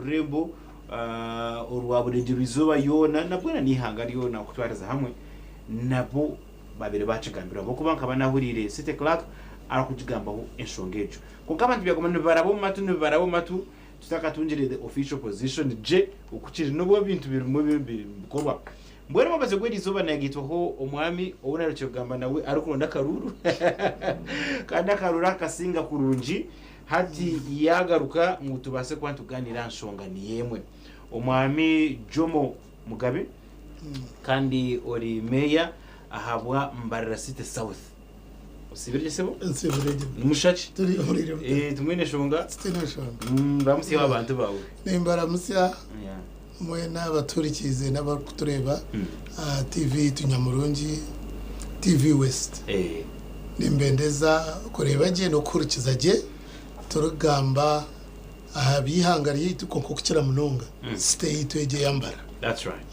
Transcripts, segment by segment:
rurembo orwa burengyerwa-izooba yoona nabwo na n'eihanga ryona okutwariza hamwe nabo babaire baakigambirwe ahabw'okuba nkaba naahuriire City Clerk arikugigambaho enshonga egyo. Kwonka abantu byaguma nibibaraba omu matu nibibaraba omu matu tutakatungire the official position gye oku kiri n'obu ebintu birimu nibikorwa. Mbwenu omubazi gw'eriizooba naagaitwaho omwami ou naarukire kugamba nawe arikuronda akaruuru kandi akaruuru akakasinga kurungi hati yaagaruka ngu tubaase kuba nitugaaniira aha nshonga niyo emwe. Omwami Jomo Mugabe kandi ori meeya ahabwa Mbarara City South. Osiibire gye sebo? Nsiibire gye. Ni mushaki? Turi ohuriire buta? Eh, tumwine enshonga. Titwine nshonga. Ramutsyaho abantu baawe. Nimbaramutsya Yeah. mwena abatuhurikiize n'abarikutureeba aha TV yaitu nyamurungi, TV West. Eh. Nimbendeza kureeba gye n'okuhurikiza gye turikugamba aha by'eihanga ryaitu kwonka okukira munonga site yaitu egyo eya Mbara. That's right.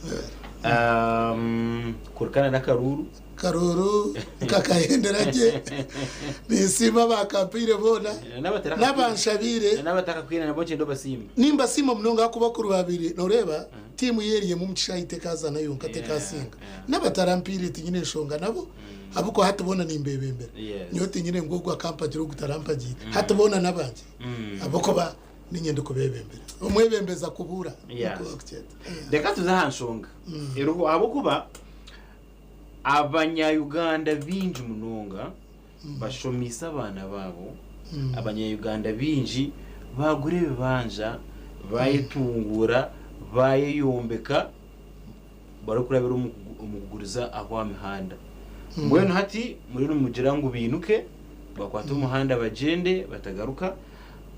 Um, kurikana n'akaruuru. Karuuru kakahendera gye. Ninsiima abakampaire boona n'abanshabiire. N'abatakakuhaire nabo ogyende obasiime. Nimbasiima munonga ahakuba kuri baabaire nooreeba tiimu ye eri emwe omu kishaayi tekazaana yonka tekasinga. N'abatarampaire tinyine nshonga nabo ahabw'okuba hati boona nimbeebembera. Nyowe tinyine ngu ogu akampagira ogu tarampagiire. Hati boona n'abangye ahabw'okuba niinye ndikubeebembera. Omwebembezi akubuura nikwo barikukyeta. Reka tuze aha nshonga eriho ahabw'okuba Abanya-Uganda baingi munonga bashomeise abaana baabo, Abanya-Uganda baingi baagura ebibanja, baayetunguura, baayeyombeka barikurabira omu kuguriza ahu aha mihanda. Mbwenu hati muriyo nimugira ngu bainuke bakwate omuhanda bagyende batagaruka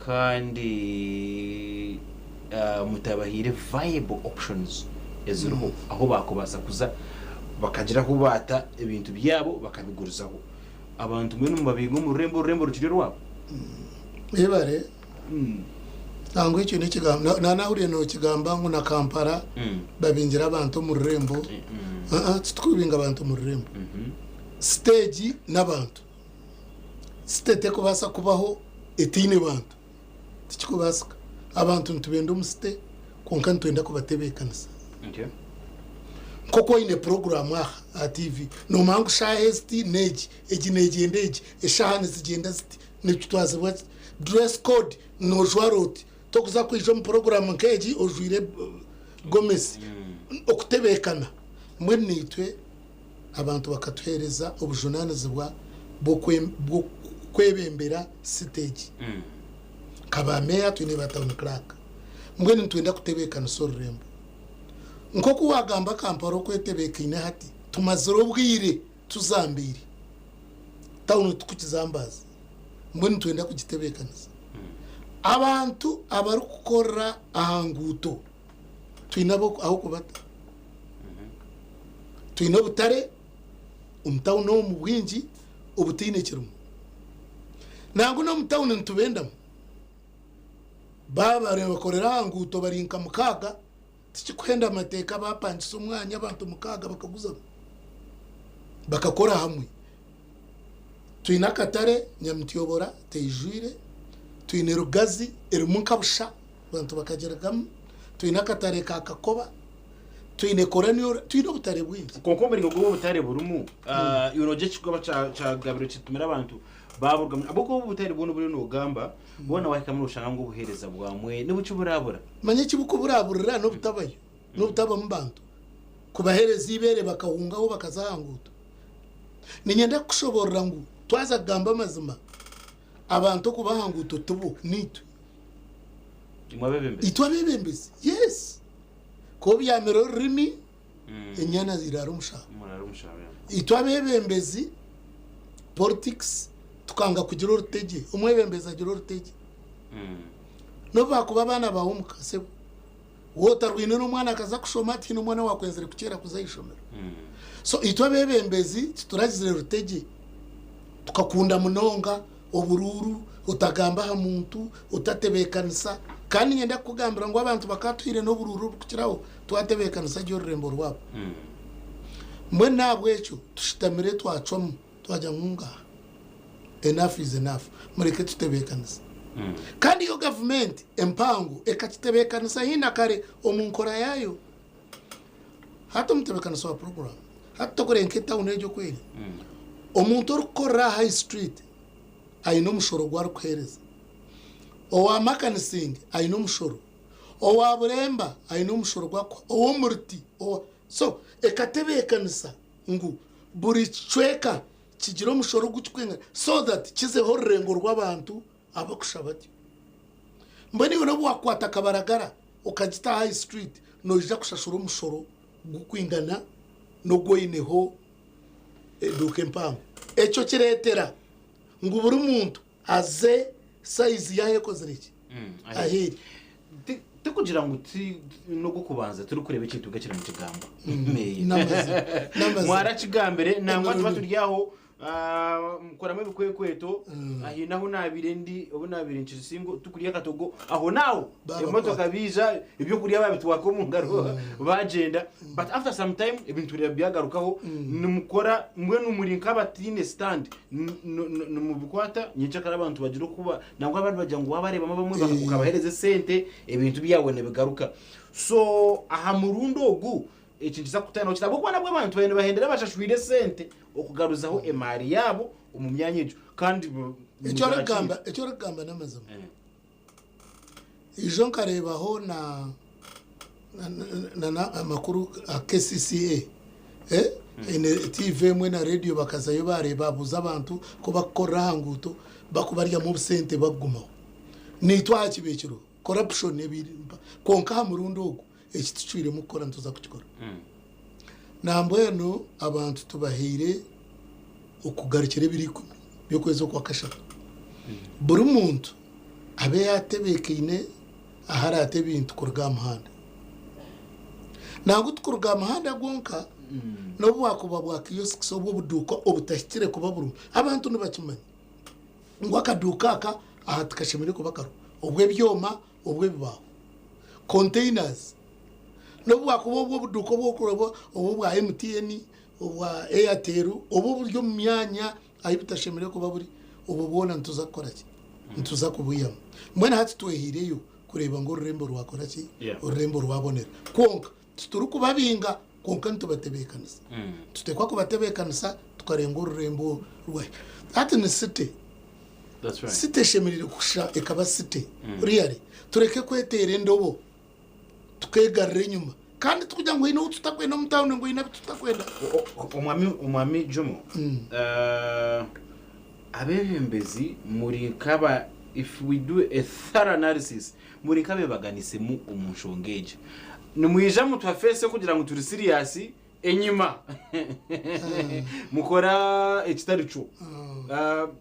kandi mutabahaire viable options eziriho ahu baakubaasa kuza bakagira ahu baata ebintu byabo bakabigurizaho. Abantu mbwenu mubabinga omu rurembo, orurembo rukiri orwabo? Webare. Nangwa ekyo n'ekigambo nanahuriire nokigamba ngu na Kampala babingire abantu omu rurembo. Aa titukubinga abantu omu rurembo. Siteegi n'abantu. Site terikubaasa kubaho etaine bantu. Tikikubaasika. Abantu nitubenda omu site kwonka nitwenda kubatebeekanisa. Nk'oku oine puroguraamu aha aha tiivi, noomanya ngu shaaha ezi n'egi, egi neegyenda egi, eshaaha nizigyenda ziti, nikitwazibwa kiti. Dress code noojwara oti, torikuza kwija omu puroguraamu nk'egi ojwaire gomesi. Okutebeekana. Mbwenu naitwe abantu bakatuheereza obujunaanizibwa bw'okwebembera site egi. Nka ba meeya twine ba town clerk. Mbwenu nitwenda kutebeekanisa orurembo. Nk'oku waagamba Kampala oku etebeekaine hati, tumazire obwire tuzambiire. Tawuni tikukizambaaza. Mbwenu nitwenda kugitebeekanisa. Abantu abarikukorera aha nguuto twine ah'okubata. Twine obutare omu tawuni omu bwingi obutaine kirimu. Nangwa n'omu tawuni nitubendamu. Baaba nibakorera aha nguuto bari nka mukaaga, tikikuhenda amateeka baapangisa omwanya abantu mukaaga bakaguzamu, bakakora hamwe. Twine akatare Nyamityobora teijwire, twine Rugazi erimu nka busha abantu bakagirugamu, twine akatare ka Kakoba, twine Kolonial, twine obutare bwingi. Kwonka omuringo gw'obu obutare burimu, iwe noogira ekikuba kyagabirwe kitumire abantu baaburugamu ahabw'okuba obu obutare bwona obu oriyo noogamba, bwona waahikamu nooshanga ngu obuheereza bwamwe nibukiburabura. Manya ekibukuburaburira n'obutabayo, n'obutabamu bantu, kubaheereza eibeere bakahungaho bakaza aha nguuto. Niinyenda kukushoboorora ngu twaza kugamba amazima, abantu okuba aha nguuto tibo, niitwe. Imwe abeebembezi. Itwe abeebembezi, yes. Ku obyamire orurimi, enyana ziraara omushaho. Muraara omushaho, yeah. Itwe abeebembezi, politics, tukanga kugira orutegye. Omwebembezi agira orutegye. N'obu baakuba abaana baawe omu ka, sebo. Waaba otarwaine n'omwana akaza kushoma, tihaine omwana owaakwenzire kukyera kuza aha ishomero. So itwe abeebembezi tituragizire rutegye. Tukakunda munonga oburuuru, otagamba aha muntu, otatebeekanisa. Kandi niinyenda kukugambira ngu abantu bakaatuhaire n'oburuuru oburikukiraho twatebeekanisa gye orurembo rwabo. Mbwenu n'ahabw'ekyo tushutamire twacwamu twagira ngu ngaaha, enough is enough, mureke tutebeekanise. Kandi yo gavumenti empango ekakitebeekanisa haina kare omu nkora yaayo. Hati omutebeekanisa wa puroguraamu, hati tokureba nk'etawuni egyo oku eri, omuntu orikukorera aha High Street aine omushoro ogu arikuheereza, owa Makanisingi aine omushoro, owa Buremba aine omushoro ogu arikuha, ow'Omuriti, owa, so ekatebeekanisa ngu buri kicweka kigire omushoro ogu kirikwingana so that kizeho orurengo rw'abantu abakusha batyo. Mbwenu iwe n'obu waakukwata kabaragara okagita aha High Street, noija kushashura omushoro gurikwingana n'ogu oineho eduuka empango. Ekyo kireetera ngu buri muntu aze sayizi ye ahu ekozire ki? Ahu eri. Tikugira ngu ti n'ogw'okubanza turikureeba ekintu nk'ekiri nikigambwa. N'amazima. N'amazima. Mwarakigambire nangwa tuba turi aho mukoramu ebikwekweto haine ahu naabaire ndi obu naabaire nkiri single tukurya akatogo ahonaaho emotoka baija ebyokurya babitwaka omu ngaro bagyenda but after some time ebintu byagarukaho nimukora mbwenu muri nk'abataine stand nimubikwata nyenkyakare abantu bagira oku nangwa abandi bagira ngu waabareebamu abamwe okabaheereza esente ebintu byawe nibigaruka so aha murundi ogu Eki nikiza kukutaanaho kita? Ahabw'okuba nabwo abantu baabaire nibahendera bashashwire esente okugaruzaho emaari yaabo omu myanya egyo kandi Eki orikugamba eki orikugamba n'amazima. Ijo nkareebaho na na na amakuru ga KCCA eh, eine TV emwe na radio bakazayo baareeba baabuuza abantu ku bakukorera aha nguuto bakubaryamu obusente bakugumaho. Naitwe aha kibiikiro corruption ebaire kwonka aha murundi ogu Eki tucwiremu kukora nituza kukikora. Nambwenu abantu tubahaire okugarukira ebiro ikumi by'okwezi okwakashatu. Buri muntu abe yaatebeekaine ahu araate ebintu kuruga aha muhanda. Nangwa tikuruga aha muhanda gwonka, n'obu bwakuba bwa kiosks obu obuduuka obutahikire kuba burimu, abantu nibakimanya ngu akaduuka aka aha tikashemereire kuba kariho, obw'ebyoma, obw'ebibaaho, containers, n'obu bwakuba obwo obuduuka obw'okureba obu obwa MTN, obwa Airtel, obu oburi omu myanya ahu butashemereire kuba buri, obwo bwona nituza kukora ki? Nituza kubwihamu. Mbwenu hati twehaireyo kureeba ngu orurembo rwakora ki? Yeah. Orurembo rwabonera. Kwonka titurikubabinga kwonka nitubatebeekanisa. Nituteekwa kubatebeekanisa tukareeba ngu orurembo rwahika. Hati ni city. That's right. City eshemereire kusha ekaba city really tureke kweteera endobo tukegarura enyima kandi tikugira ngu haine ou tutakwenda omu town ngu haine abu tutakwenda. Omwami omwami Jomo abebembezi muri nkaba if we do a thorough analysis muri nkabebaganisemu omu nshonga egi nimwija mutuha face yokugira ngu turi serious Enyima mukora ekitari kyo.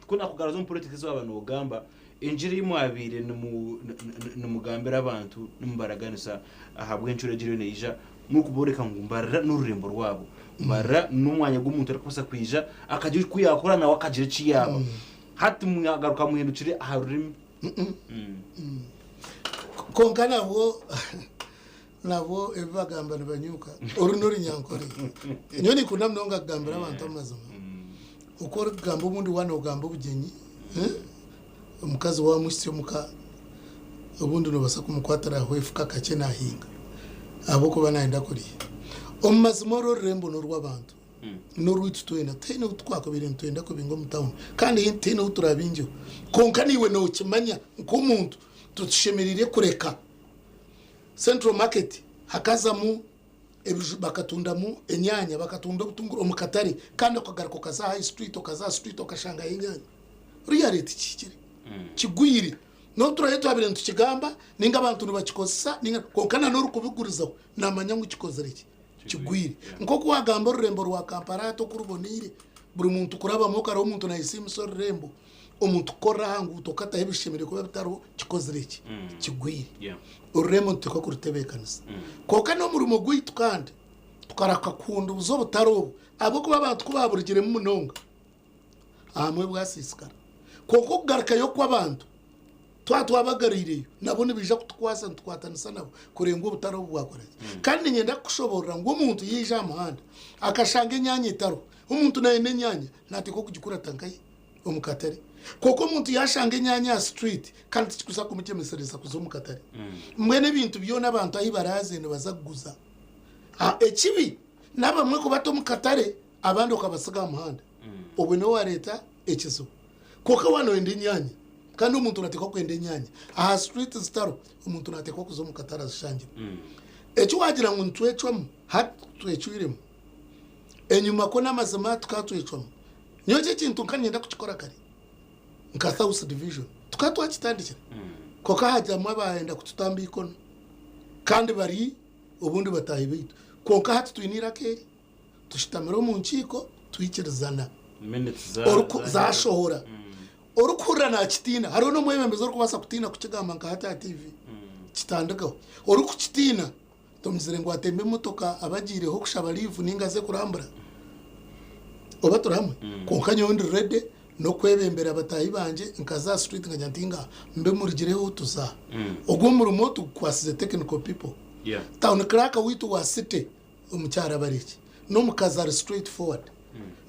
Ku nakugaruza omu politics waaba nogamba engiri ei mwabaire nimugambira abantu nimubaraganisa ahabw'encuro egi eriyo neija murikubooreka ngu Mbarara n'orurembo rwabo. Mbarara n'omwanya ogu omuntu arikubaasa kwija akagira oku yaakora nawe akagira eki yaaba. Hati mwagaruka muhindukire aha rurimi. Kwonka nabwo Nabo ebi bagamba nibanyuka. Oru n'orunyankore. Nyowe ninkunda munonga kugambira abantu amazima. Oku orikugamba obundi waaba nogamba obugyenyi, omukazi waamuhitsya omuka, obundi noobaasa kumukwatira aho efuka kakye naahinga ahabw'okuba naayenda kurya. Omu mazima oru orurembo n'orw'abantu, n'orwaitu twena. Tihaine ou twakubaire nitwenda kubinga omu tawuni kandi tihaine ou turaabingyeho. Kwonka naiwe nookimanya nk'omuntu, titushemereire kureka Central Market hakazamu ebiju bakatundamu enyanya bakatunda obutunguru omu katare kandi okagaruka okaza aha High Street okaza aha street okashangayo enyanya. Really tikihikire kigwire n'obu turabe twabire nitukigamba ninga abantu nibakikozesa ninga kwonka na n'orikubigurizaho namanya ngu kikozire ki kigwire. Nk'oku wagamba orurembo rwa Kampala hati oku ruboneire buri muntu kurabamu okareeba omuntu nayesiimisa orurembo. Omuntu kukorera aha nguuto okataho ebishemereire kuba bitariho kikozire ki? Kigwire. Orurembo nituteekwa kurutebeekanisa. Kwonka n'omurimo gwaitu kandi tukareka kuhunduuza obutare obu ahabw'okuba abantu ku baaburugiremu munonga ahamwe bwasiisikara. Kwonka okugarukayo kw'abantu twaba twabagarwireyo nabo nibaija kutukwasa nitukwatanisa nabo kureeba ngu obutare obu bwakora ki. Kandi niinyenda kukushoboorora ngu omuntu yaija aha muhanda akashanga enyaanya etariho, omuntu naayenda enyaanya naateekwa kugikurata nkahi? Omu katare. Kwonka omuntu yaashanga enyaanya aha street kandi tikikuza kumugyemesereza kuza omu katare. Mbwenu ebintu byona abantu ahu baraaze nibaza kuguza. Ekibi n'abamwe kubata omu katare abandi okabatsiga aha muhanda. Obwo niwe waareeta ekizibu. Kwonka waaba nooyenda enyaanya kandi omuntu naateekwa kwenda enyaanya aha street zitariho, omuntu naateekwa kuza omu katare azishangire. Eki waagira ngu nitwecwamu, hati twecwiremu. Enyima kwo n'amazima tukaba twecwamu. Nyowe eki ekintu nka niinyenda kukikora kare nka South Division tukaba twakitandikire kwonka hagiramu abaayenda kututamba eikono kandi bari obundi bataahi baitu kwonka hati twine eiraka eri tushutamire omu nkiiko twikirizana Minutes za Oriku- za zashohora orikuhurira nakitiina hariho n'omwebembezi orikubaasa kutiina kukigamba nka hati aha TV kitandikaho orikukitiina Tomuzire ngu atembe emotoka abe agiireho kushaba liivu ninga aze kurambura? Oba turi hamwe? Kwonka nyowe ndi ready n'okwebembera bataahi bangye nkaza aha street nkagira nti nga mbe murugireho tuze aha. Ogwo omurimo tugukwasize technical people. Yeah. Town clerk waitu wa city omukyara Bareki n'omukazi ari straight forward.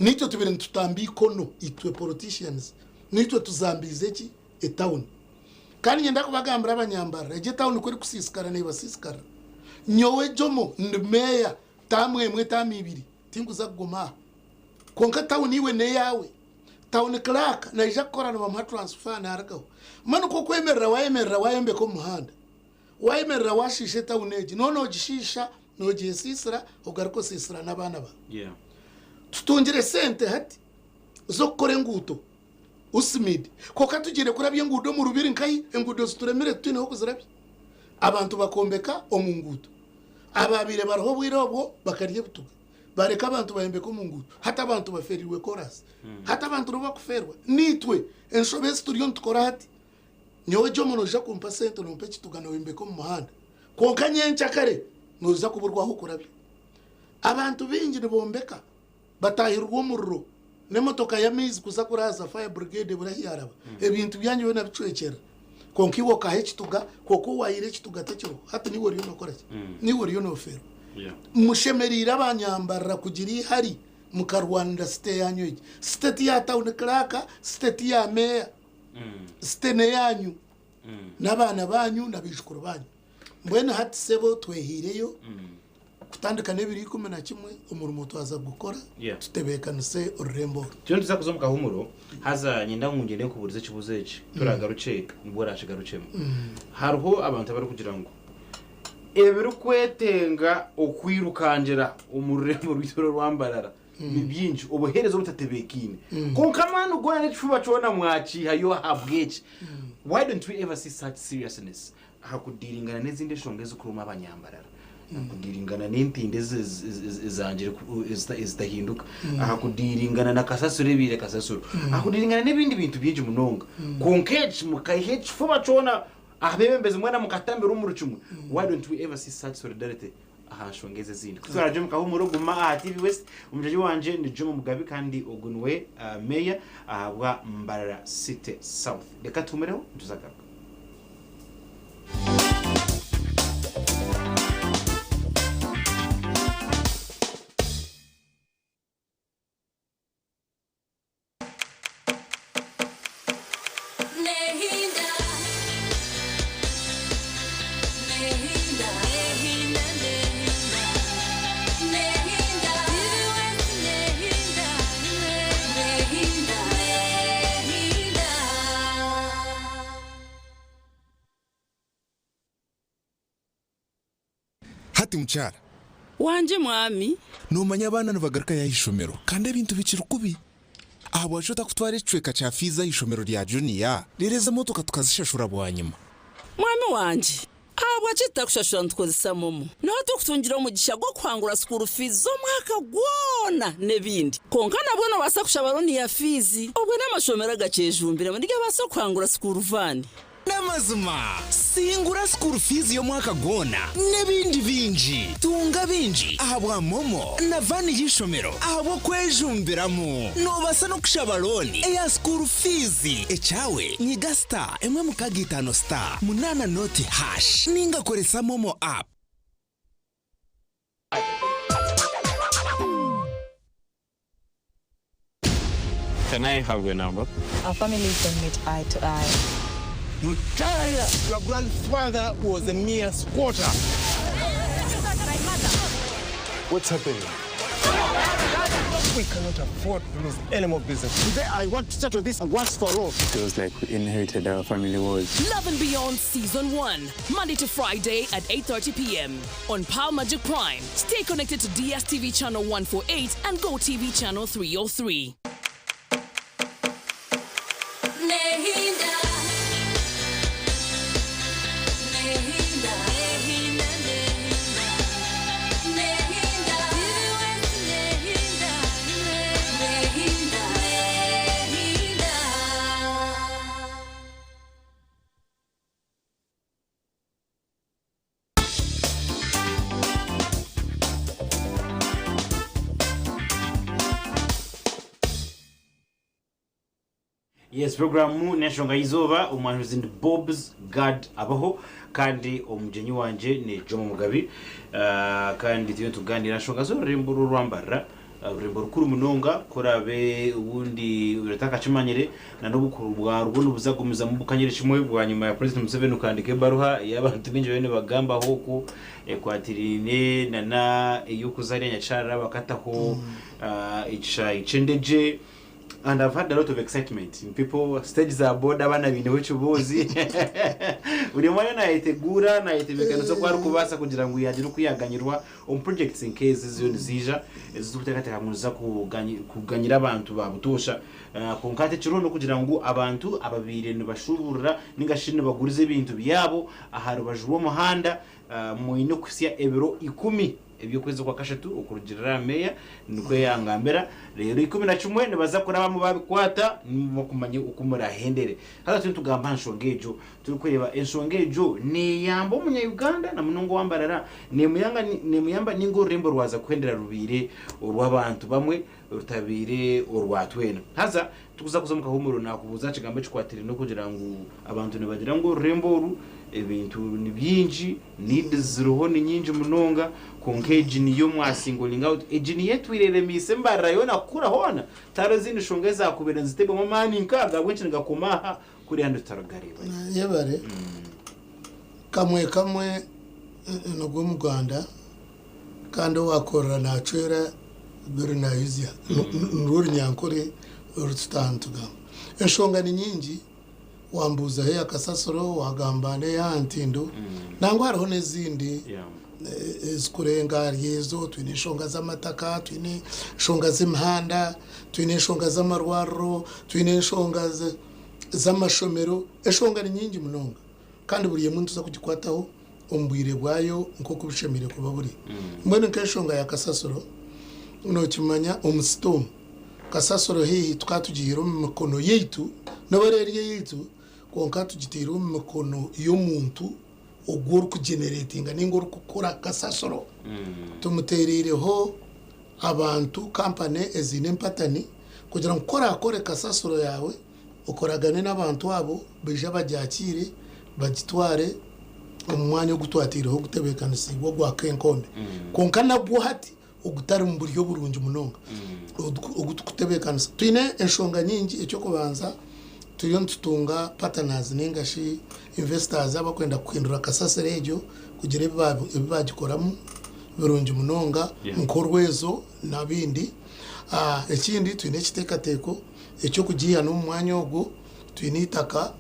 Naitwe tubaire nitutamba eikono itwe politicians naitwe tuzambiize ki? Etawuni. Kandi niinyenda kubagambira abanyambarara, egi etawuni ku erikusiisikara neebasiisikarira. Nyowe Jomo ndi meeya, taamu emwe, taamu ibiri, tinkuza kuguma aha. Kwonka tawuni iwe n'eyaawe. Tawuni clerk naija kukora nibamuha transfer naarugaho. Mbwenu ku okwemerera waayemerera waayombeka omu muhanda, waayemerera waashiisha etawuni egi, nooba noogishiisha, noogyesiisira, ogaruke osiisira n'abaana baawe. Yeah. Tutungire sente hati z'okukora enguuto. USMID, kwonka tugiire kurabya enguudo omu rubiri nkahi? Enguudo zituremire titwine h'okuzirabya. Abantu bakombeka omu nguuto. Abaabaire bariho obwire obwo bakarya ebituga bareka abantu bayombeka omu nguuto. Hati abantu bafeereirwe koraasi. Hati abantu nibo barikufeerwa. Naitwe enshobe ezi turiyo nitukora hati, nyowe Jomo noija kumpa sente nompa ekituga noyombeka omu muhanda kwonka nyenkyakare noija kuburwa ah'okurabya. Abantu baingi nibombeka. Bataahirirwa omuriro n'emotoka y'amaizi kuza kuraaza fire brigade ebura ahu yaaraba. Ebintu byanyu byona bicwekyerera. Kwonka iwe okaha ekituga, kwonka ou waahaire ekituga takiriho. Hati niiwe oriyo nookora ki? Niiwe oriyo noofeerwa. Mushemereire abanyambarira kugira eihari mukarwanira site yaanyu egi. Site ti ya town clerk, site ti ya meeya. Site n'eyaanyu n'abaana baanyu na baijukuru baanyu. Mbwenu hati sebo twehaireyo. Kutandika n'ebiro 11 omurimo twaza kugukora Yeah. tutebeekanise orurembo oru. Turiyo nituza kuza omu kahumuro, haza nyenda ngu ngyende nkubuurize ekibuuzo eki, turaagarukye nibwo oraakigarukyemu. Hariho abantu abarikugira ngu ebirikwetenga okwirukangira omu rurembo rwaitu oru orwa Mbarara ni bingi, obuheereza obutatebeekaine. Kwonka amaani goona n'ekifuba kyona mwakiihayo ahabw'eki. Why don't we ever see such seriousness aha kudiiringana n'ezindi enshonga ezikurimu abanyambarara, aha kudiiringana n'entindo ezangire ezitahinduka, aha kudiiringana na kasasiro ebaire kasasiro, aha kudiiringana n'ebindi bintu bingi munonga. Kwonka eki mukaiha ekifuba kyona aha beebembezi mwena mukatambira omuri kimwe. Why don't we ever see such solidarity aha nshonga ezi ezindi? Ku turaagye omu kahuumuro, guma aha TV West. Omujagi wangye ni Jomo Mugabi kandi ogu niwe meeya ahabwa Mbarara City South. Reka tuhuumureho nituza kugaruka. Hati mukyara. Wangye mwami. Noomanya abaana nibagarukayo aha ishomero kandi ebintu bikiri kubi. Ahabwaki otakutwara ekicweka kya fiizi aha ishomero rya juniya reero ezo emotoka tukazishashura bwanyima? Mwami wangye, ahabwaki tutakushashura nitukozesa momo? Niho turikutungira omugisha gw'okuhangura sukuuru fiizi z'omwaka gwona n'ebindi. Kwonka nabwo noobaasa kushaba looni ya fiizi. Obwo n'amashomero agakyejumbiremu nigabaasa kuhangura sukuuru vaani. N'amazima, singura school fees y'omwaka gwona n'ebindi bingi. Tunga bingi ahabwa MoMo na vaani y'eishomero ahabw'okwejumbiramu. Noobaasa n'okushaba looni eya school fees. Ekyawe, nyiga star emwe mukaaga itaano star munaana nooti hash ninga koresa MoMo app. Can I have your number? Our families don't meet eye to eye. Mutaya, your grandfather was a mere squatter. What's happening? We cannot afford to lose any more business. Today I want to settle this once for all. Feels like we inherited our family woes. Love and Beyond Season 1, Monday to Friday at 8:30 p.m. on Power Magic Prime. Stay connected to DSTV channel 148 and GoTV channel 303. Yes, programu n'enshonga y'eizooba omwanjuzi ndi Bobs Gad Abaho kandi omugyenyi wangye ni Jomo Mugabi Ah, kandi turiyo nituganira aha nshonga z'orurembo oru orwambarira Ah, orurembo rukuru munonga ku oraabe obundi obaire otakakimanyire na n'obukuru bwarwo nibuza kugumizamu bukanyire kimwe bwanyima ya President Museveni kuhandiika ebaruha ei abantu baingi bariyo nibagambaho oku ekwatiraine na ey'okuza hariya Nyakyarara bakataho ah, ekishaayi ky'endegye. And I've had a lot of excitement in people stage za boda abaana baineho ekibuuzi buri omwe ariyo nayeteguura nayetebeekanisa oku arikubaasa kugira ngu yaagira oku yaaganyirwa omu projects nk'ezi eziriyo niziija ezirikuteekateeka ngu niziza kuganyira abantu ba butoosha Ah, kwonka hati ekiriho n'okugira ngu abantu ababaire nibashuuburira ninga shi nibaguriza ebintu byabo aha rubaju rw'omuhanda ah, mwine kuhitsya ebiro ikumi Eby'okwezi kwa kashatu okurugiirira aha meeya nikwo yangambira. Reero 11 nibaza kurabamu baabikwata nimwo kumanya oku muraahendere. Haza turiyo nitugamba aha nshonga egyo turikureeba enshonga egyo neeyamba omunya-Uganda na munonga owa Mbarara, neemuyanga neemuyamba nainga orurembo rwaza kuhendera rubaire orw'abantu bamwe rutabaire orwa twena. Haza tukuza kuza omu kahuumuro naakubuuza aha kigambo ekikwatiraine n'okugira ngu abantu nibagira ngu orurembo oru Ebintu ni bingi, needs ziriho ni nyingi munonga, kwonka egi niyo mwa singling out, egi niyo etwire eremiise embarara yoona kukura hoona, tihariho ezindi nshonga ezakubaire nizitebwamu amaani nk'aga ahabw'enki nigakoma aha kuriya handi tutarigareebayo. Yebare. Kamwe kamwe nigwo Omuganda kandi owakorera nacwera biri nayuzya. Nirwo Orunyankore oru tutaaha nitugamba. Enshonga ni nyingi. Wambuuzaho eya kasasiro, wagamba n'eya ntindo, nangwa hariho n'ezindi ezikurenga ahari ezo. Twine enshonga z'amataka, twine enshonga z'emihanda, twine enshonga z'amarwariro, twine enshonga z'amashomero. Enshonga ni nyingi munonga kandi buri emwe nituza kugikwataho omu bwire bwayo nk'oku bushemereire kuba buri. Mbwenu nk'enshonga ya kasasiro, nookimanya omu site omu, Kasasiro haihi tukaba tugihaire omu mikono yaitu, n'obu eri eyaitu, kwonka tugitaire omu mikono y'omuntu ogwo orikugeneretinga nainga orikukora kasasiro. Tumuteereireho abantu, kampani eziine empatani kugira ngu ku oraakore kasasiro yaawe, okoragane n'abantu abo baije bagyakiire bagitware omu mwanya ogu twataireho ogutebeekanisiibwe ogwa Kenkombe. Kwonka nabwo hati ogutari mu buryo burungi munonga ogu turikutebeekanisa. Twine enshonga nyingi, eky'okubanza turiyo nitutunga partners nainga shi investors abarikwenda kuhindura kasasiro egyo kugira ebi baagikoramu birungi munonga nk'orwezo n'ebindi. Ekindi twine ekiteekateeko eky'okugiiha n'omu mwanya ogwo, twine eitaka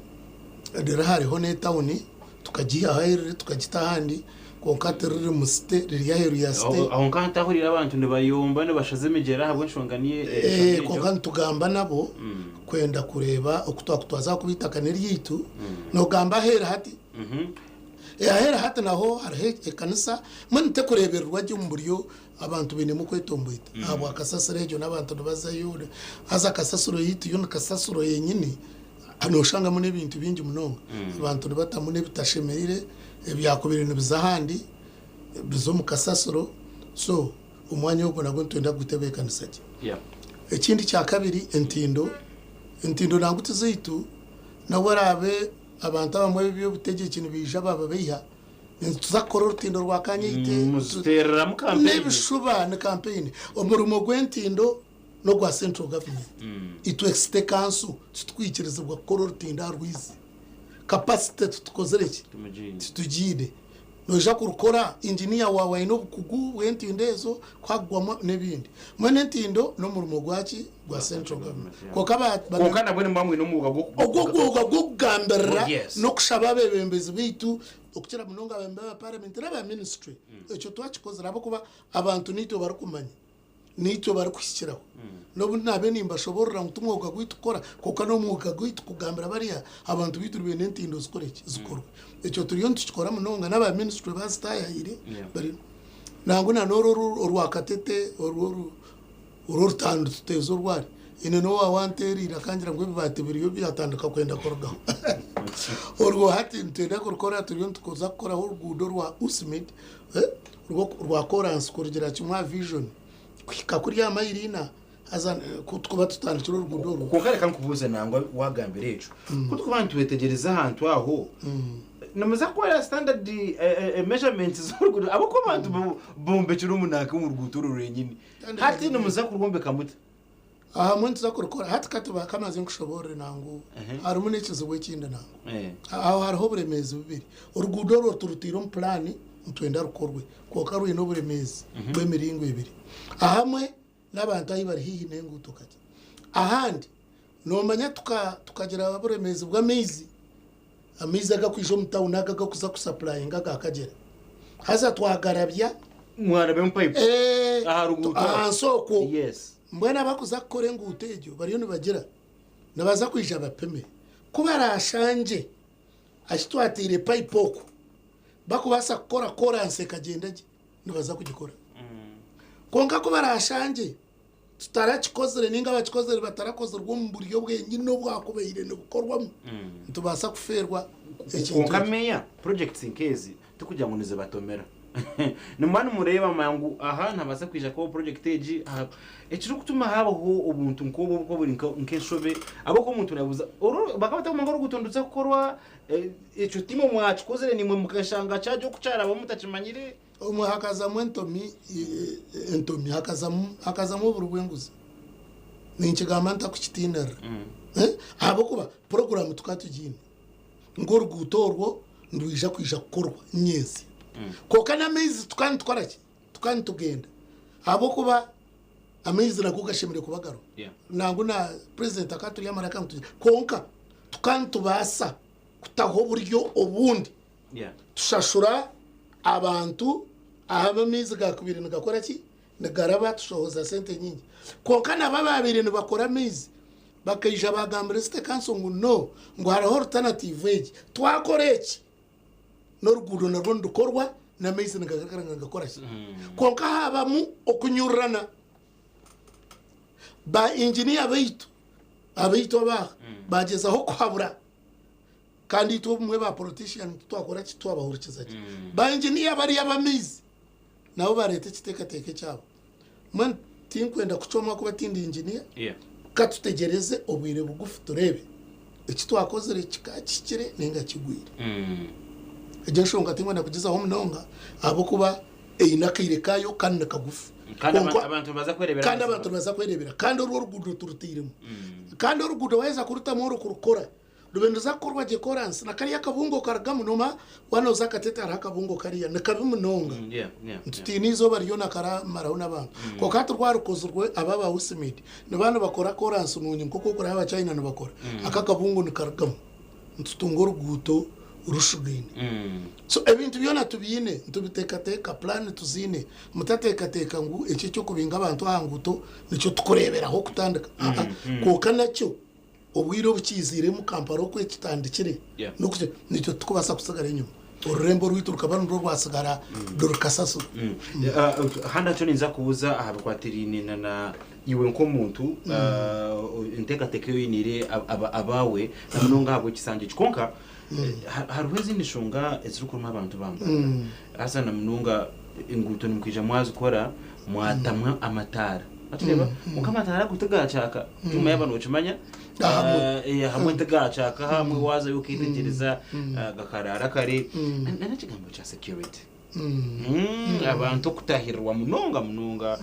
riri hariho n'etawuni tukagiihaho ahu riri tukagita ahandi kwonka tiriri mu site riri aheeru ya site. Aho nka ntahurira abantu nibayomba nibashaza emigyera ahabw'enshonga niyo enshonga egyo. Kwonka nitugamba nabo kwenda kureeba oku twakutwaza ahakuba eitaka n'eryaitu. Nogamba aheeru hati? Aheeru hati naho hariho ekanisa mbwenu terikureebererwa gye omu buryo abantu bainemu okwetomboita ahabwa kasasiro egyo n'abantu nibazayo haza kasasiro yaitu yo ni kasasiro yenyini. Nooshangamu n'ebintu bingi munonga. Abantu nibatamu n'ebitashemeire, ebyakubaire nibiza ahandi biza omu kasasiro. So omwanya ogwo nagwo nitwenda kugutebeekanisa gye. Ekindi kya kabiri entindo. Entindo nangwa ti zaitu, n'obu oraabe abantu abamwe eby'obutegyeki nibaija bababeiha, nituza kukora orutindo rwa Kanyeite. Muziteereramu kampeyini. N'ebishuba ni kampeyini. Omurimo gw'entindo. N'ogwa Central Government. Itwe City Council titukwikirizibwa kukora orutindo aha rwizi. Capacity titukozire ki? Titugiine. Noija kurukora, engineer waawe aine obukugu bw'entindo ezo, kuhagwamu n'ebindi. Mbwenu entindo n'omurimo gwaki? Gwa Central Government. Kwonka ba, ba, Kwonka nabwo nimuba mwine omwoga gw'oku- ogwo ogwoga gw'okugambirira Oh, yes. n'okushaba abeebembezi baitu okukira munonga abemba ba parliament n'aba ministry. Ekyo twakikozire ahabw'okuba abantu naitwe barikumanya. Naitwe barikuhikiraho. N'obu ndaabe nimbashoboorora ngu ti mwoga gwaitu kukora, kwonka n'omwoga gwaitu kugambira bariya abantu baitu nibeenda entindo zikore ki? Zikorwe. Ekyo turiyo nitukikora munonga n'aba minisitule baazitaayaayire bari nangwa na n'oru oru orwa Katete oru oru orw'orutaano nituteeza orwari. Haine n'owaawe anteereire akangira ngu ebibaati biriyo byatandika kwenda kurugaho. Orwo hati nitwenda kurukora turiyo nituza kukoraho oruguudo orwa Usmid rwa koransi kurugira kimwe aha Vision kuhika kuri aha mayiro ina haza ku tukuba tutandikire oruguudo orwo. Kwonka reka nkubuuze nangwa waagambira ekyo, ku turikuba nitwetegyereza ahantu aho, nimuza kukora standard measurements z'oruguuto ahabw'okuba abantu bombekire omunanka omu ruguuto oru rwenyini. Hati nimuza kurwombeka muta? Ahamwe nituza kurukora. Hati ka tuba kamaze nkushoboorore nangu harimu n'ekizibu ekindi nangu. Aho hariho oburemeezi bubiri. Oruguudo orwo turutaire omu puraani nitwenda rukorwe kwonka rwine oburemeezi bw'emiringo ebiri. Ahamwe n'abantu ahu bari haihi n'enguuto kakye. Ahandi noomanya tukagira oburemeezi bw'amaizi, amaizi agakwija omu tawuni ago agakuza kusapurayinga aga Kagyera. Haza twagarabya. Mwarabyamu payipu aha ruguuto aho? Ahansi okwo. Yes. Mbwenu abakuza kukora enguuto egyo bariyo nibagira nibaza kwija bapime. Ku baraashangye ahi twateire payipu okwo bakubaasa kukora koransi ekagyenda gye, nibaza kugikora. Kwonka ku baraashangye tutarakikozire nainga abakikozire batarakozirwe omu buryo bwenyine obwakubaire nibukorwamu, nitubaasa kufeerwa ekintu Kwonka ekyo. meeya, projects nk'ezi tikugira ngu nizibatomera. Nimuba nimureeba manya ngu aha nihabaasa kwija kubaho project egi, aha. Ekirikutuma habaho obuntu nk'obu oburikuba buri nk'enshobe, ahabw'okuba omuntu naayebuuza, oru bakaba batakumanya ngu oruguuto niruza kukorwa, ekyo timwe mwakikozire naimwe mukashanga kyagye oku kyarabaho mutakimanyire. Omwe hakazamu entomi, entomi, hakazamu, hakazamu oburi bw'enguzi. Ninkigamba ntakukitiinirira. Ahabw'okuba puroguraamu tukaba tugiine. Ngu oruguuto orwo nirwija kwija kukorwa nyentsya. Kwonka n'amaizi tukaba nitukora ki? Tukaba nitugenda. Ahabw'okuba amaizi nago gashemereire kuba gariho. Nangwa na purezidenti akaba aturi amaraka ngu tugye. Kwonka tukaba nitubaasa kutaho oburyo obundi tushashura abantu ahu amaizi gaakubaire nigakora ki? Nigaraba tushohoza sente nyingi. Kwonka nabo abaabaire nibakora amaizi Bakaija baagambira City Council ngu no, ngu hariho alternative egi, twakora eki, n'oruguudo narwo nirukorwa, n'amaizi nigagarukira nigakora ki? Kwonka haabamu okunyururana. Ba engineer baitu, abaitu aba aha, baagyezaho kuhabura, kandi itwe obumwe ba politician titwakora ki? Titwabahurikiza gye. Ba engineer bariya ab'amaizi, nabo bareeta ekiteekateeko ekyabo. Mbwenu tinkwenda kucwamu ahakuba tindi inginiya, ka tutegyereze obwire bugufu tureebe eki twakozire kikaba kihikire nainga kigwire. Egyo enshonga tinkwenda kugizaho munonga ahabw'okuba eine akaire kaayo kandi ni kagufu. Kandi Kwonka- abantu nibaza kwereebera kandi amazima. abantu nibaza kwereebera kandi orwo oruguudo turutairemu. Kandi oruguudo waaheza kurutamu orikurukora Rube niruza kukorwa gye koransi na kariya akabungo karugamu noma waaba nooza Katete hariho akabungo kariya nikabi munonga nitutiina eizooba ryona karamaraho n'abantu kwonka hati rwarukozirwe aba aba Usmid nibaba nibakora koransi nungi nk'oku orikureeba aba China nibakora aka akabungo nikarugamu nitutunga oruguuto rushugaine so ebintu byona tubiine nitubiteekateeka puraani tuziine mutateekateeka ngu eki eky'okubinga abantu aha nguuto nikyo tukureeberaho kutandika aa kwonka nakyo Obwire obu kiiziiremu Kampala oku ekitandikire n'oku naitwe titukubaasa kutsigara enyima. Orurembo rwaitu rukaba nirwo rwatsigara ruri kasasiro. Handi hakyo ninza kubuuza aha bikwatiraine na na iwe nk'omuntu enteekateeka ei oiniire abaawe na munonga ahabw'ekisanja eki. Kwonka hariho ezindi nshonga ezirikuruma abantu ba Mbarara. Haza na munonga enguuto nimwija mwazikora mwatamu amataara. Wakireeba? Kwonka amataara ago tigakyaka. Tiimu yaaba nookimanya. Ahamwe. Ahamwe tigakyaka, ahamwe waazayo okeetegyereza gakaraara kare. N'ekigambo kya security. Abantu okutahirirwa munonga munonga,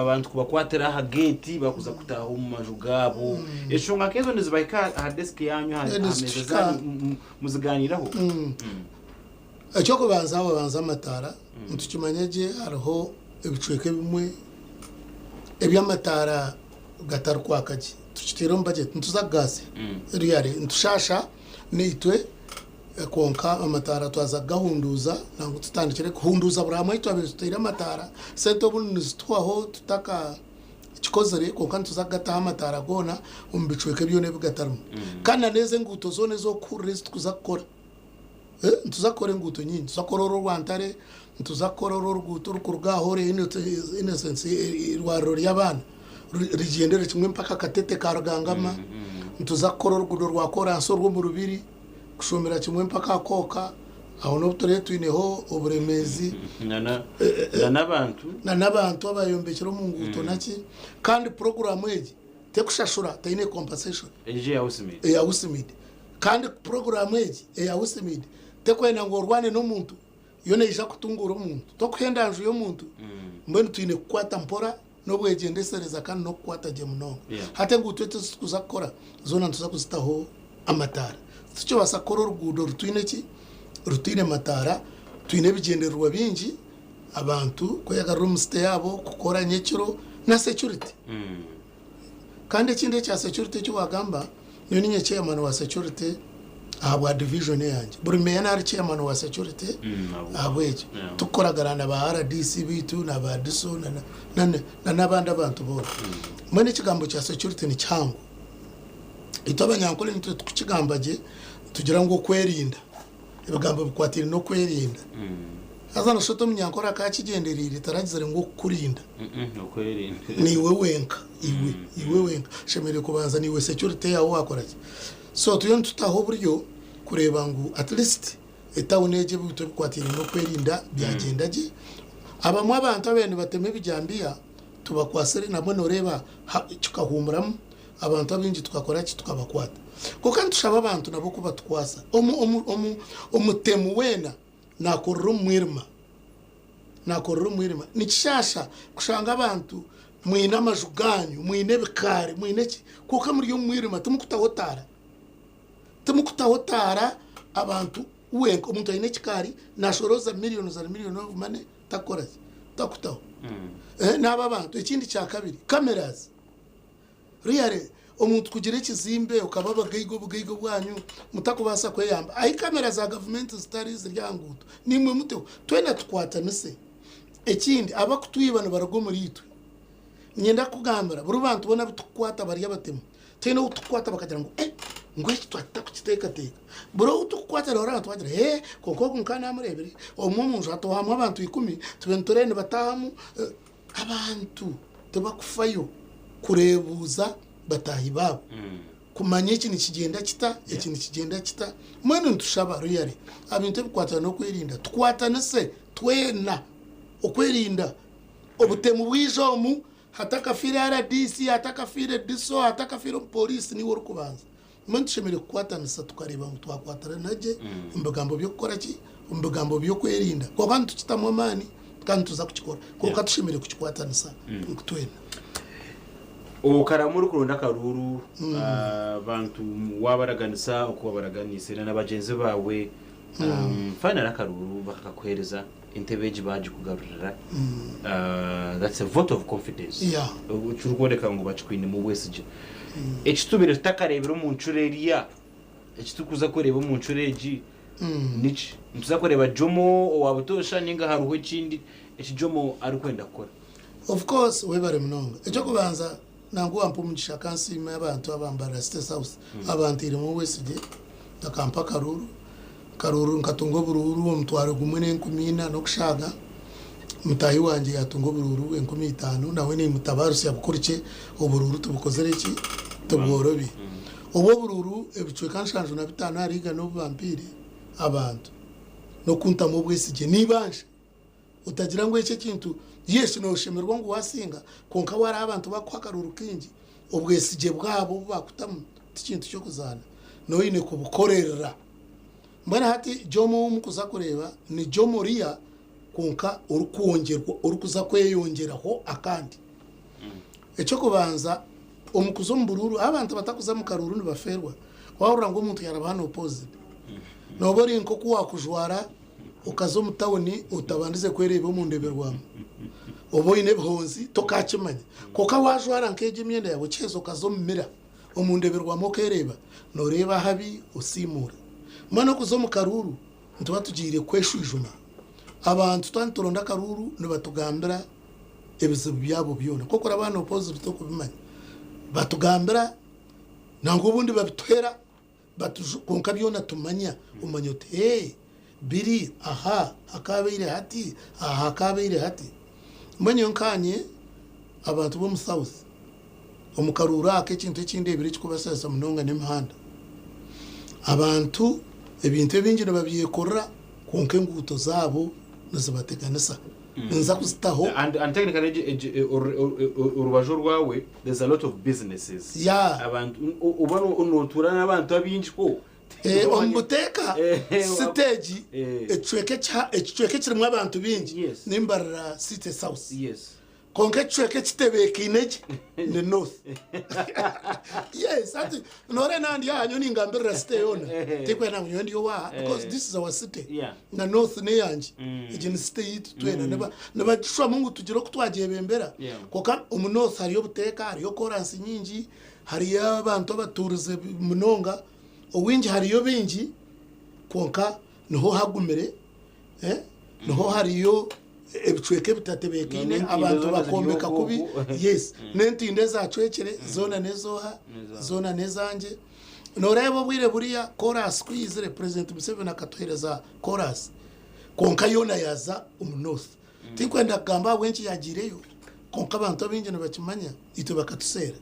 abantu kubakwatira aha geeti bakuza kutaaha omu maju gaabo. Enshonga nk'ezo nizibahika aha desk yanyu, aha meeza zanyu, muzigaaniiraho? Eky'okubanza wabanza amataara, nitukimanya gye hariho ebicweka ebimwe eby'amataara gatarikwaka gye. Tukiteire omu budget nituza kugaasya really nitushaasha naitwe kwonka amataara twaza kugahunduuza nangwa tutandikire kuhunduuza buri hamwe ahu twabaire tutaire amataara. Sente obundi nizituhwaho tutakakikozire kwonka nituza kugataho amataara goona omu bicweka byona ebi gatarimu. Kandi na n'ezo enguuto zoona ez'okuhurira ezi turikuza kukora. Nituza kukora enguuto nyingi, nituza kukora oru orwa Ntare, nituza kukora oru oruguuto orukuruga aha Holy Innocents eirwariro ry'abaana rigyendere kimwe mpaka Katete ka Rugangama, nituza kukora oruguudo rwa koransi orw'omu Rubiri kushuumira kimwe mpaka aha Kooka, aho n'obu turiyo twineho oburemeezi. N'abantu. N'abantu abayombekire omu nguuto naki, kandi puroguraamu egi Tekushashura teine compensation. Egyo eya Usimid. Eya Usimid. Kandi puroguraamu egi eya Usimid tekwenda ngu orwane n'omuntu, yo neija kutunguura omuntu. Tokuhenda nju y'omuntu. Mbwenu twine kukwata mpora n'obwegyendesereza kandi n'okukwata gye munonga. Hati enguuto ezi turikuza kukora zoona nituza kuzitaho amataara. Titukibaasa kukora oruguudo rutaine ki? Rutaine mataara. Twine ebigyendererwa bingi. Abantu kwegarura omu site yaabo, kukora nyekiro na security. Kandi ekindi ekya security eki wagamba, nyowe ninye chairman wa security ahabwa division eyangye. Buri meya nari chairman wa security ahabw'ekyo. Tukukoragana na ba rdc baitu na ba DISO na n'abandi abantu boona. Mbwenu ekigambo kya security ni kihango. Itwe abanyankore nitwe tukukigamba gye nitugira ngu okwerinda. Ebigambo bikwataine n'okwerinda. Haza noshusha oti omunyankore akaba akigyendereire taragizire ngu okukurinda. Niiwe wenka, iwe, iwe wenka. Oshemereire kubanza niiwe security yaawe waakora ki. So turiyo nitutaho oburyo kureeba ngu at least etawuni egi ebintu ebikwataine n'okwerinda byagyenda gye. Abamwe abantu ababaire nibatema ebijambiya tubakwatsire nabwo nooreeba kikahuumuramu. Abantu abaingi tukakora ki? Tukabakwata. Kwonka nitushaba abantu nabo ku batukwasa. Omutemu weena naakorera omu mwirima. Naakorera omu mwirima. Nikishaasha kushanga abantu mwine amaju gaanyu, mwine ebikaari, mwine ki, kwonka muri omu mwirima timukutaho taara. Timukutaho taara abantu wenka. Omuntu aine ekikaari naashorooza millions and millions of money takukora ki? Takutaho. N'abo abantu. Ekindi kya kabiri, cameras. Really omuntu kugira ekizimbe okaba abagaiga obugaiga obwanyu mutakubaasa kweyamba ahi camera za gavumenti zitari ziri aha nguuto naimwe muteho twena tukwatanise ekindi abakutwiba nibaruga omuri itwe niinyenda kukugambira buri bantu boona abu tukukwata bari abatemu tihaine ou tukukwata bakagira ngu eh ngu eki twatutakukitekateka buri ou tukukwata nohurira abantu bagira eh kwonka ogu nka namureebire omwe omunju hatohamu abantu ikumi tube nitureeba nibatahamu Abantu tibakufayo kureebuuza bataahi baabo kumanya eki nikigyenda kita, eki nikigyenda kita. Mbwenu nitushaba really aha bintu ebikukwatana n'okwerinda tukwatanise twena okwerinda obutemu bwija omu hatakafiire rdc, hatakafiire DISO, hatakafiire omupooriisi niiwe orikubanza. Mbwenu tushemereire kukwatanisa tukareeba ngu twakwatirana gye omu bigambo by'okukora ki? Omu bigambo by'okwerinda. Kwonka nitukitamu amaani kandi nituza kukikora. Kwonka tushemereire kukikwatanisa twena. Okaramu orikuronda akaruuru, abantu waabaraganisa oku waabaraganiise na bagyenzi baawe, finally akaruuru bakakakuheereza, entebe egi baagikugarurira. That's a vote of confidence. Ekirikworeka ngu bakikwinemu obwesigye. Eki tubaire tutakareebire omu ncuro eriya, eki turikuza kureeba omu ncuro egi niki? Nituza kureeba Jomo owa butoosha nainga hariho ekindi eki Jomo arikwenda kukora? Of course webare munonga. Eky'okubanza nangwa wampa omugisha ka nsiime abantu aba Mbarara City South abanteiremu obwesigye bakampa akaruuru. Akaruuru nkatunga oburuuru omutwaro gumwe n'enkumi ina n'okushaaga. Mutaahi wangye yaatunga oburuuru 5000 nawe nimutabaarusya bukurukye oburuuru tibukozire ki? Tibworobi. Obu oburuuru ebicweka 75 ahari igana obu bampaire abantu n'okuntamu obwesigye n'eibanja. Otagira ngu eki ekintu yes nooshemererwa ngu waasinga kwonka waareeba abantu bakuha akaruuru kaingi obwesigye bwabo obu baakutamu ti kintu ky'okuzaana nooba oine kubukorerera. Mbwenu hati Jomo ou murikuza kureeba ni Jomo oriya. kwonka orikwongyerwa orikuza kweyongyeraho akandi. Eky'okubanza omu kuza omu buruuru abantu abatakuza omu karuuru nibafeerwa. Waahurira ngu omuntu yaaraba hanu opposite nooba ori nk'oku waakujwara okaza omu tawuni otabandize kwereeba omu ndeberwamu. Oba oine ebihonzi tokaakimanya. Kwonka waajwara nk'egyo emyenda yaawe okiheza okaza omu mira omu ndeberwamu okeereeba, nooreeba ahabi osiimuura. Mbwenu okuza omu karuuru nituba tugiire kweshwijuma. Abantu twaba nituronda akaruuru nibatugambira ebizibu byabo byona. Nk'oku oraba noopa obuzibu tokubimanya. Batugambira nangwa obundi babituhera batuju kwonka byona tumanya omanya oti ee biri aha hakaabaire hati, aha hakaabaire hati. Mbwenu nyowe nkaanye abantu b'omu South omu karuuru aka ekintu eki ndeebire ekirikubasaasa munonga n'emihanda. Abantu ebintu ebingi nibabyekorera kwonka enguuto zaabo nizibateganisa. Ninza kuzitaho. And, and technically egi- egi- oru- oru- orubaju orwawe there's a lot of businesses Yeah. abantu oba no- notuura n'abantu abaingi kwo Eh, omu buteeka Eh, city egi eh. ekicweka ekiha- ekicweka ekirimu abantu baingi Yes. nimbarira city south yes Kwonka ekicweka ekitebeekaine gye ni North. Yes, hati noreeba naaba ndi aha nyowe ningambirira city yoona. Tikwenda ngu nyowe ndi owaaha because this is our city. Yeah. Na North n'eyangye. Egi ni city yaitu twena. Niba nibagishwamu ngu tugire oku twagyebembera. Yeah. Kwonka omu North hariyo obuteeka, hariyo koransi nyingi, hariyo abantu abatuurize munonga. Owingi hariyo baingi kwonka niho hagumire. Niho hariyo ebicweka ebitatebeekaine N'entindo abantu zoona ziri bakombeka okwo kubi okwo. yes n'entindo ezacwekire zoona n'ezooha N'ezaawe. zoona n'ezangye noreeba obwire buriya koraasi ku yaizire president Museveni akatuheereza koraasi kwonka yoona yaaza omu north tinkwenda kugamba ahabw'enki yaagiireyo kwonka abantu abaingi nibakimanya itwe bakatuseera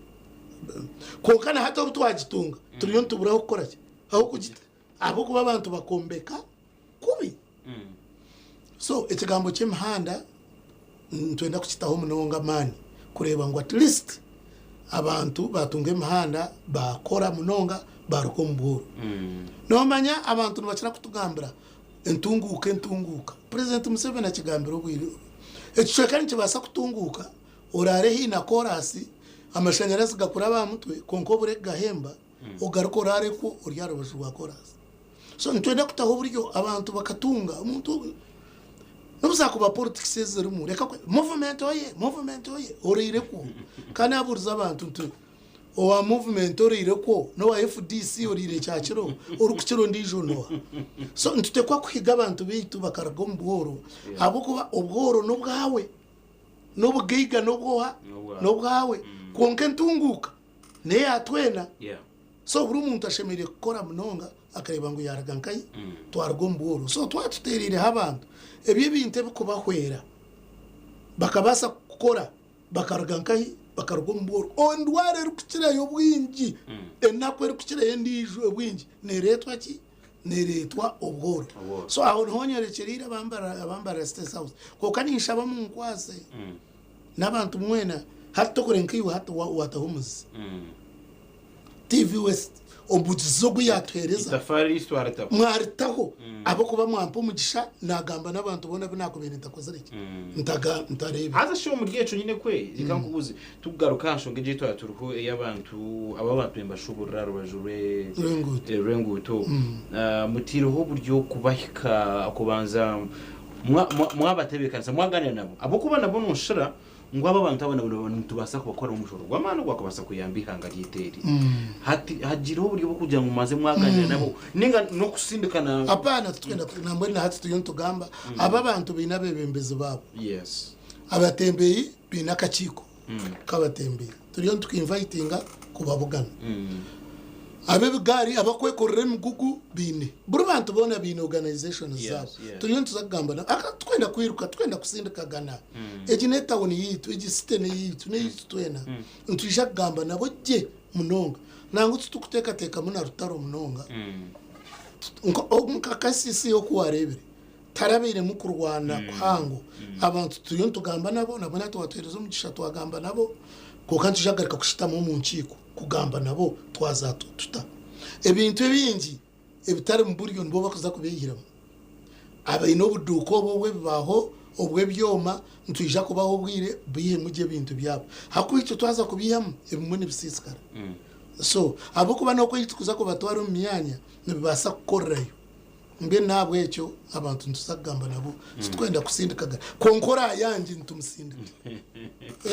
kwonka na hati obu twagitunga turiyo nitubura ah'okukora ki ah'okugita ahabw'okuba abantu bakombeka kubi. So ekigambo ky'emihanda nitwenda kukitaho munonga amaani kureeba ngu at least abantu baatunga emihanda baakora munonga baaruga omu bworo. Noomanya abantu nibakira kutugambira entunguuka entunguuka. Purezidenti Museveni akigambire obwire ekicweka nikibaasa kutunguuka oraare haihi na koraasi amashanyarazi gakuraba aha mutwe kwonka obure kugahemba ogaruke oraarekwo ori aha rubaju rwa koraasi. So nitwenda kutaho oburyo abantu bakatunga omuntu nobu zakuba politics ezirimu reka kwe movement oye movement oye oreirekwo kandi nabuuriza abantu nti owa movement oreirekwo nowa FDC oreire kyakiro orikukira ondiijo noha so nitutekwa kuhiga abantu beitu bakaruga omu bworo ahabwokuba obworo nobwawe nobugaiga nobwoha nobwawe kwonka entunguuka neya twena. So buri muntu ashemereire kukora munonga akareeba ngu yaaruga nkahi, twaruga omu bworo. So twaba tuteereireho abantu ebyo ebintu ebirikubahwera bakabaasa kukora bakaruga nkahi, bakaruga omu bworo. Endwara erikukirayo obwingi, enaku erikukirayo endiijo obwingi neereetwa ki? Neereetwa obworo. So aho niho nyorekyereire abambarara State House. Kwonka ninshaba munkwase n'abantu mwena, hati tokore nkaiwe hati waataho omuzizi. TV West omugizi ogu yatuhereza Itafaari eri twaritaho. mwaritaho ahabw'okuba mwampa omugisha nagamba n'abantu boona abu nakubaire ntakozire ki ntaga ntareebire. Haza shi omuri ekyo nyine kwe reka nkubuuze tukugaruka aha nshonga egi ei twaba turiho ey'abantu abu abantu nibashuburira aha rubaju rwe Rw'enguuto. eh, rw'enguuto Ah, mutaireho oburyo kubahika kubanza mwa- mwa- mwabatebeekanisa mwagaanira nabo ahabw'okuba nabo nooshira Ngu abo abantu abo nabo nitubaasa kubakoramu omushoro gw'amaani ogwakubaasa kuyamba eihanga ryaitu eri. Hati hagiireho oburyo bw'okugira ngu mubanze mwaganira nabo ninga n'okusindikana. Apaana titwenda nambwenu na hati turiyo nitugamba abo abantu baine abebembezi baabo. Yes. Abatembeyi baine akakiiko k'abatembeyi turiyo nituka invitinga kubabugana. Ab'ebigaari abakwekorera emigugu baine. Buri bantu boona baine organisations zaabo. Turiyo nituza kugamba nabo. Aka tikwenda kwiruka, tikwenda kusindikagana. Egi n'etawuni yaitu, egi city n'eyaitu, n'eyaitu twena. Nitwija kugamba nabo gye munonga. Nangwa titukuteekateekamu na rutaro munonga. Nka KCC oku waareebire, tiharabairemu kurwana kuhango. Abantu turiyo nitugamba nabo, nabwo twatuheereza omugisha twagamba nabo, kwonka nitwija kugaruka kushutama omu nkiiko. Kugamba nabo twaza tuta? Ebintu ebingi ebitari mu buryo nibo barikuza kubeihiramu. Abaine obuduuka obwo obw'ebibaaho Obw'ebyoma nitwija kubaha obwire baihemu gye ebintu byabo. Ahakuba itwe twaza kubiihamu ebimwe nibisiisikara. So ahabw'okuba n'oku ei turikuza kubatwara omu myanya nibibaasa kukorerayo. Mbwenu n'ahabw'ekyo abantu nituza kugamba nabo titurikwenda kusindikagana. Kwonka oraayangye nitumusindika.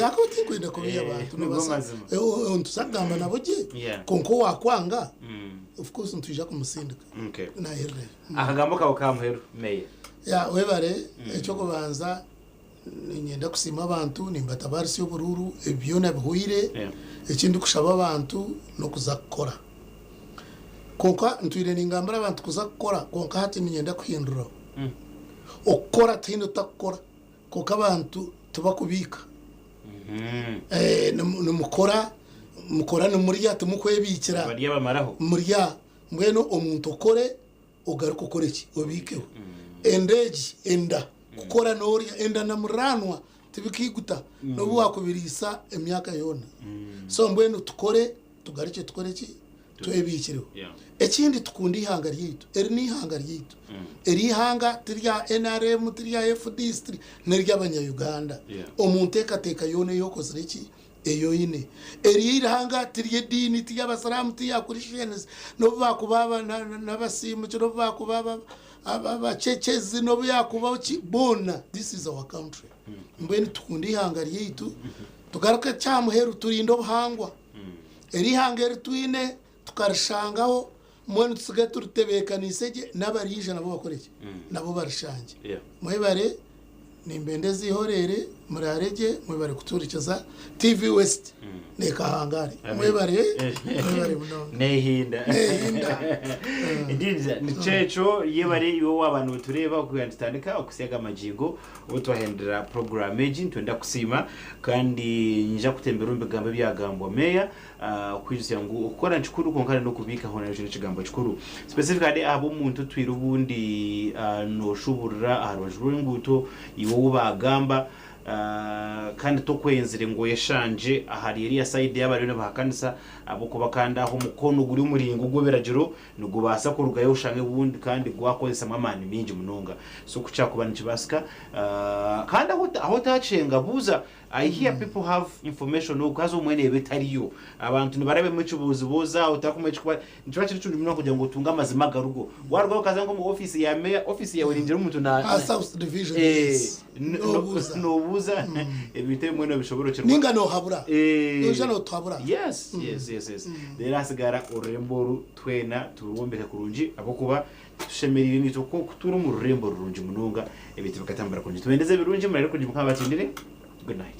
Ahakuba tinkwenda kubiiha abantu. Nigo Noobaasa mazima. nituza kugamba nabo gye Yeah. kwonka owaakwanga of course nitwija kumusindika. Okay. Naahererayo. Akagambo kawe ka muheru meya. Ya webare ekyokubanza niinyenda kusiima abantu nimbatabaarisa oburuuru ebi byona bihweire Yeah. ekindikushaba abantu n'okuza kukora kwonka ntwire ningambira abantu kuza kukora kwonka hati niinyenda kuhinduraho okukora tihaine otakukora kwonka abantu tibakubiika Eh, nimukora mukora nimurya timukwebiikira Barya bamaraho. murya mbwenu omuntu okore ogaruke okore ki obiikeho enda egi enda kukora noorya enda na muraanwa tibikaiguta n'obu waakubiriisa emyaka yoona so mbwenu tukore tugarukye tukore ki twebiikireho Yeah. ekindi tukunde eihanga ryaitu eri n'eihanga ryaitu eri ihanga tirya nrm tirya fdc n'ery'abanya-uganda Yeah. omu nteekateeka yoona ei okozire ki ei oine eri eihanga tiry'ediini tiry'abasiraamu tirya christians n'obu baakuba aba- na- na- n'abasiimuki n'obu baakuba aba- aba- abacekyezi n'obu yaakuba ki boona this is our country mbwenu tukunde eihanga ryaitu tugaruke kyamuheru turinde obuhangwa eri ihanga eri twine tukarishangaho mbwenu tusigaye turitebeekaniise gye n'abariija nabo bakore ki nabo barishangye Yeah. mwebare nimbendeza ihorere murare gye mwebare kutuhurikiza TV West nekahangare mwebare mwebare munonga Nehinda. Nehinda. Ndinza nikyekyo yebare iwe waaba notureeba okugira nitutandika okusiaga amagingo obu twahendera program egi nitwenda kusiima kandi nyija kutembera omu bigambo ebyagambwa meya okwijutsya ngu okukora nikikuru kwonka n'okubiikaho nakyo n'ekigambo kikuru specifically ahabw'omuntu otwire obundi noshuburira aha rubaju rw'enguuto iwe ou baagamba Kandi tokwenzire ngu oyeshangye ahari eriya sayidi y'abariyo nibahakanisa, ahabw'okuba kandi aho omukono guri omuringo gw'ebiragiro nigubaasa kurugayo oshange obundi kandi gwakozesamu amaani maingi munonga. So ku kyakuba nikibaasika, kandi ahu ahu otaakyenga buuza, I hear people have information okwo haza obumwe neeba etariyo. Abantu nibarabyamu ekibuuzibuuzi aho otarikumanya ekirikuba Nikiba kiri kirungi munonga kugira ngu otunge amazima agarugo. Warugaho okaza nk'omu ofiisi ya meya, ofiisi yaawe eringira omuntu na... Aha South Division, Eh, yes. Noobuuza. Noobuuza ebintu ebimwe noobishoboorokyerwa. Ninga noohabura. Eh. Noija nootuhabura. Yes, yes, yes, yes. Reero hasigara orurembo oru twena turwombeke kurungi ahabw'okuba tushemereire naitwe ku- kutuura omu rurembo rurungi munonga ebintu bikatambura kurungi. Tubendeze ebirungi, muraare kurungi Mukama abatindire. Good night.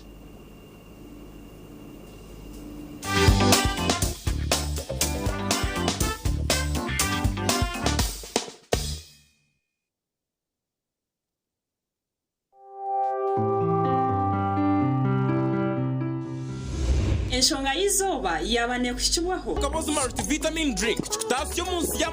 Enshonga y'eizooba yaaba neekuhikibwaho. Kabozi Multivitamin Drink kikutaasya omu nsi ya.